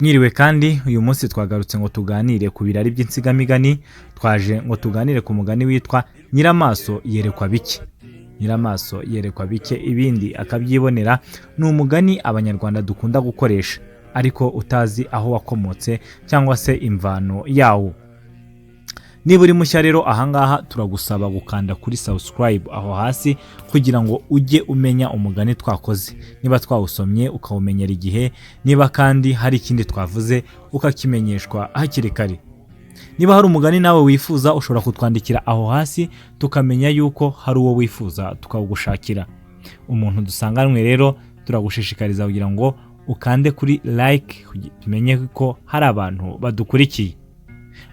Mwiriwe kandi uyu munsi twagarutse ngo tuganire ku birari by'insigamigani, twaje ngo tuganire ku mugani witwa Nyiramaso yerekwa bike. Nyiramaso yerekwa bike ibindi akabyibonera, ni umugani Abanyarwanda dukunda gukoresha ariko utazi aho wakomotse cyangwa se imvano yawo. Niba uri mushya rero ahangaha turagusaba gukanda kuri subscribe aho hasi kugira ngo ujye umenya umugani twakoze, niba twawusomye ukawumenyera igihe, niba kandi hari ikindi twavuze ukakimenyeshwa hakiri kare. Niba hari umugani nawe wifuza ushobora kutwandikira aho hasi tukamenya yuko hari uwo wifuza tukawugushakira. Umuntu dusanganwe rero turagushishikariza kugira ngo ukande kuri like tumenye ko hari abantu badukurikiye.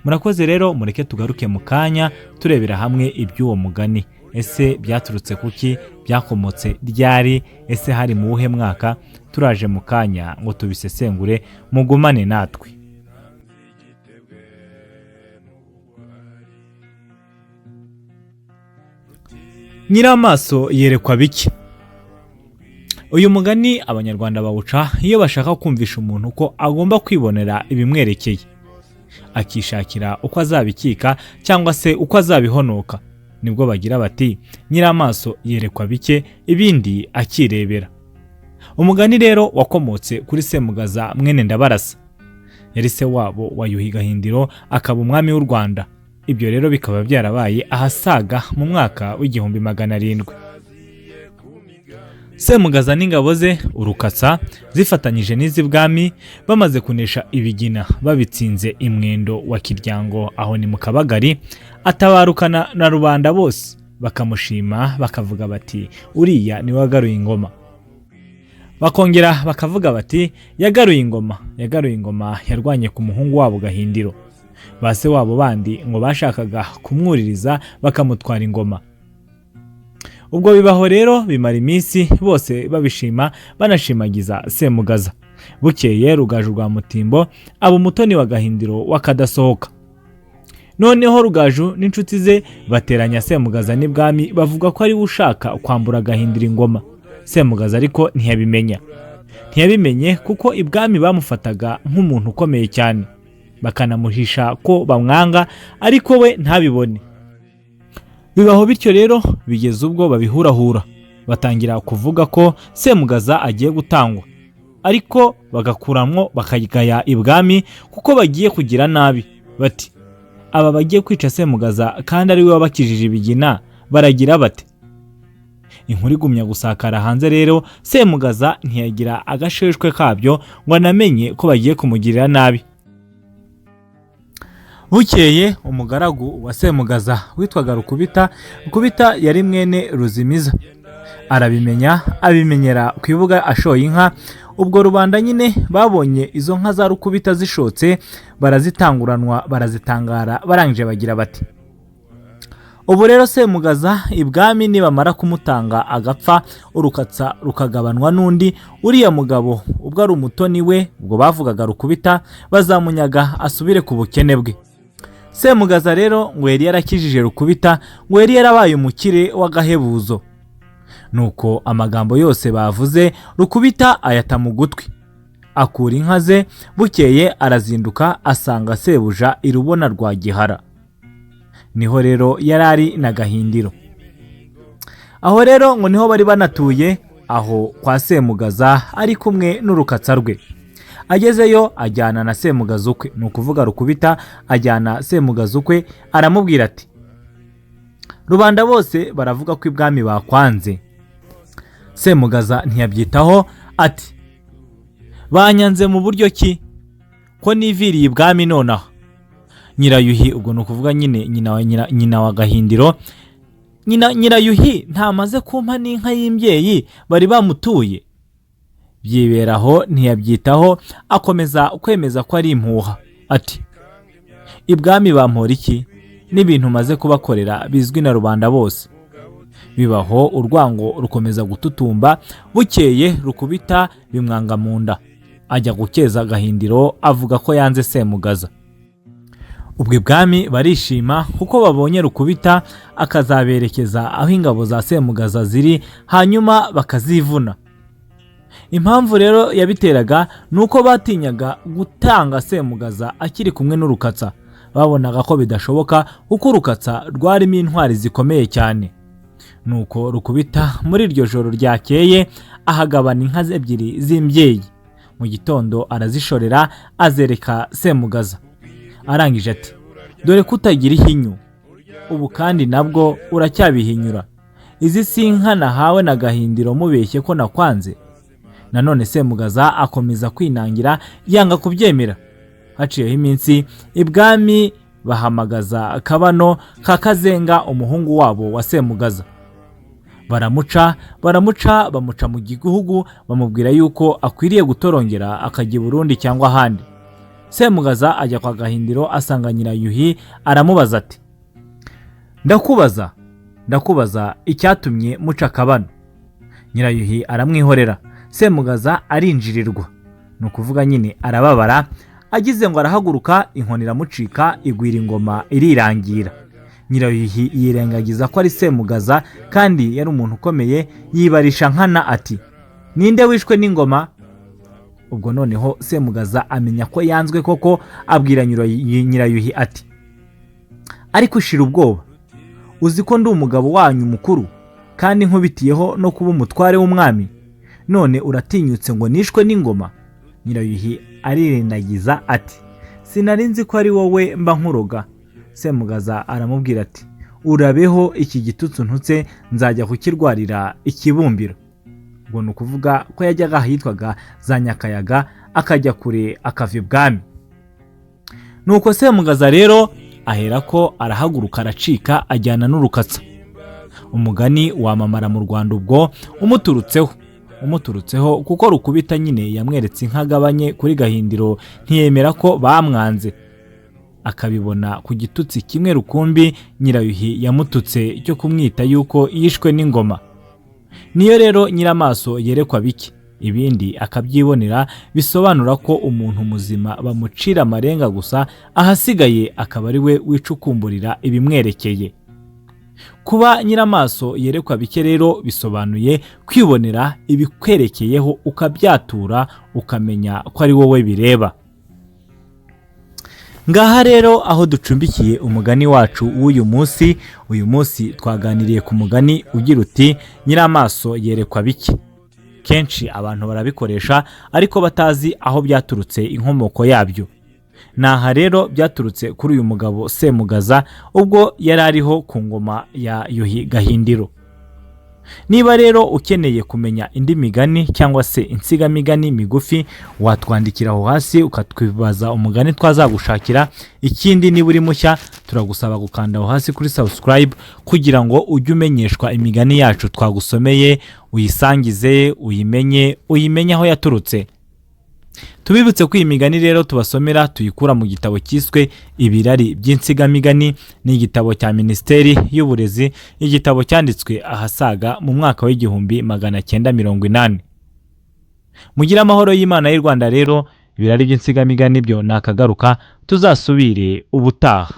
Murakoze rero, mureke tugaruke mu kanya turebera hamwe iby'uwo mugani. Ese byaturutse kuki? Byakomotse ryari? Ese hari mu wuhe mwaka? Turaje mu kanya ngo tubisesengure, mugumane natwe. Nyiramaso yerekwa bike. Uyu mugani Abanyarwanda bawuca iyo bashaka kumvisha umuntu ko agomba kwibonera ibimwerekeye, akishakira uko azabikika cyangwa se uko azabihonoka. Nibwo bagira bati nyiramaso yerekwa bike ibindi akirebera. Umugani rero wakomotse kuri Semugaza mwene Ndabarasa, yari se wabo wa Yuhi Gahindiro akaba umwami w'u Rwanda. Ibyo rero bikaba byarabaye ahasaga mu mwaka w'1700. Semugaza n'ingabo ze Urukatsa zifatanyije n'iz'ibwami bamaze kunesha Ibigina babitsinze imwendo wa Kiryango aho ni mu Kabagari, atabarukana na rubanda bose bakamushima bakavuga bati uriya niwe wagaruye ingoma. Bakongera bakavuga bati yagaruye ingoma, yagaruye ingoma yarwanye ku muhungu wabo Gahindiro. Ba se wabo bandi ngo bashakaga kumwuririza bakamutwara ingoma. Ubwo bibaho rero bimara iminsi bose babishima banashimagiza Semugaza. Bukeye Rugaju rwa Mutimbo aba umutoni wa Gahindiro w'akadasohoka. Noneho Rugaju n'inshuti ze bateranya Semugaza n'ibwami bavuga ko ari we ushaka kwambura Gahindiro ingoma. Semugaza ariko ntiyabimenya. Ntiyabimenye kuko ibwami bamufataga nk'umuntu ukomeye cyane, bakanamuhisha ko bamwanga ariko we ntabibone. Bibaho bityo rero bigeze ubwo babihurahura batangira kuvuga ko Semugaza agiye gutangwa, ariko bagakuramwo bakagaya ibwami kuko bagiye kugira nabi, bati aba bagiye kwica Semugaza kandi ari we wabakijije Ibigina baragira bate? Inkuru igumya gusakara hanze rero Semugaza ntiyagira agasheshwe kabyo ngo anamenye ko bagiye kumugirira nabi. Bukeye umugaragu wa Semugaza witwaga Rukubita, Rukubita yari mwene Ruzimiza, arabimenya abimenyera ku ibuga ashoye inka. Ubwo rubanda nyine babonye izo nka za Rukubita zishotse barazitanguranwa barazitangara, barangije bagira bati ubu rero Semugaza ibwami nibamara kumutanga agapfa, Urukatsa rukagabanwa n'undi, uriya mugabo ubwo ari umutoni we, ubwo bavugaga Rukubita, bazamunyaga asubire ku bukene bwe. Semugaza rero ngo yari yarakijije Rukubita, ngo yari yarabaye umukire w'agahebuzo. Nuko amagambo yose bavuze Rukubita ayata mu gutwi, akura inka ze. Bukeye arazinduka asanga sebuja i Rubona rwa Gihara, niho rero yari ari na Gahindiro. Aho rero ngo niho bari banatuye aho kwa Semugaza ari kumwe n'Urukatsa rwe. Agezeyo ajyana na Semugaza ukwe, ni ukuvuga Rukubita ajyana Semugaza ukwe, aramubwira ati rubanda bose baravuga ko ibwami bakwanze. Semugaza ntiyabyitaho ati banyanze mu buryo ki ko niviriye ibwami nonaha? Nyirayuhi, ubwo ni ukuvuga nyine nyina wa Gahindiro, Nyirayuhi ntamaze kumpa n'inka y'imbyeyi bari bamutuye. Byiberaho ntiyabyitaho, akomeza kwemeza ko ari impuha ati ibwami bampora iki n'ibintu maze kubakorera bizwi na rubanda bose. Bibaho urwango rukomeza gututumba. Bukeye Rukubita bimwanga mu nda, ajya gukeza Gahindiro avuga ko yanze Semugaza. Ubwo ibwami barishima kuko babonye Rukubita akazaberekeza aho ingabo za Semugaza ziri, hanyuma bakazivuna. Impamvu rero yabiteraga ni uko batinyaga gutanga Semugaza akiri kumwe n'Urukatsa. Babonaga ko bidashoboka kuko Urukatsa rwarimo intwari zikomeye cyane. Nuko Rukubita muri iryo joro ryakeye ahagabana inka ebyiri z'imbyeyi. Mu gitondo arazishorera azereka Semugaza. Arangije ati: "Dore ko utagira ihinyu, ubu kandi nabwo uracyabihinyura. Izi si inka nahawe na Gahindiro mubeshye ko nakwanze." Nanone Semugaza akomeza kwinangira yanga kubyemera. Haciyeho iminsi ibwami bahamagaza Kabano ka Kazenga, umuhungu wabo wa Semugaza. Baramuca, baramuca, bamuca mu gihugu, bamubwira yuko akwiriye gutorongera akajya i Burundi cyangwa ahandi. Semugaza ajya kwa Gahindiro asanga Nyirayuhi, aramubaza ati: "Ndakubaza, ndakubaza icyatumye muca akabano." Nyirayuhi aramwihorera. Semugaza arinjirirwa, ni ukuvuga nyine arababara, agize ngo arahaguruka inkoni iramucika igwira ingoma irirangira. Nyirayuhi yirengagiza ko ari Semugaza kandi yari umuntu ukomeye, yibarisha nkana ati: "Ninde wishwe n'ingoma?" Ubwo noneho Semugaza amenya ko yanzwe koko, abwira Nyirayuhi ati: "Ariko ushira ubwoba, uzi ko ndi umugabo wanyu mukuru kandi nkubitiyeho no kuba umutware w'umwami, none uratinyutse ngo nishwe n'ingoma?" Nyirayuhi arirengagiza ati: "Sinari nzi ko ari wowe mba nkuroga." Semugaza aramubwira ati: "Urabeho, iki gitutsi untutse nzajya kukirwarira ikibumbiro." Ubwo ni ukuvuga ko yajyaga ahitwaga za Nyakayaga, akajya kure akava ibwami. Nuko Semugaza rero ahera ko arahaguruka aracika ajyana n'Urukatsa. Umugani wamamara mu Rwanda ubwo umuturutseho kuko Rukubita nyine yamweretse inka agabanye kuri Gahindiro ntiyemera ko bamwanze, akabibona ku gitutsi kimwe rukumbi Nyirayuhi yamututse cyo kumwita yuko yishwe n'ingoma. Niyo rero nyiramaso yerekwa bike, ibindi akabyibonera, bisobanura ko umuntu muzima bamucira amarenga gusa, ahasigaye akaba ari we wicukumburira ibimwerekeye. Kuba nyiramaso yerekwa bike rero bisobanuye kwibonera ibikwerekeyeho ukabyatura, ukamenya ko ari wowe bireba. Ngaha rero aho ducumbikiye umugani wacu w'uyu munsi. Uyu munsi twaganiriye ku mugani ugira uti: "Nyiramaso yerekwa bike." Kenshi abantu barabikoresha ariko batazi aho byaturutse, inkomoko yabyo. Ni aha rero byaturutse kuri uyu mugabo Semugaza ubwo yari ariho ku ngoma ya Yuhi Gahindiro. Niba rero ukeneye kumenya indi migani cyangwa se insigamigani migufi, watwandikira aho hasi ukatwibaza umugani twazagushakira. Ikindi, niba uri mushya, turagusaba gukanda aho hasi kuri subscribe kugira ngo ujye umenyeshwa imigani yacu twagusomeye, uyisangize, uyimenye, uyimenye aho yaturutse. Tubibutse ko iyi migani rero tubasomera tuyikura mu gitabo cyiswe Ibirari by'Insigamigani. Ni igitabo cya Minisiteri y'Uburezi, igitabo cyanditswe ahasaga mu mwaka w'1980. Mugire amahoro y'Imana y'u Rwanda. Rero Ibirari by'Insigamigani byo ni akagaruka, tuzasubire ubutaha.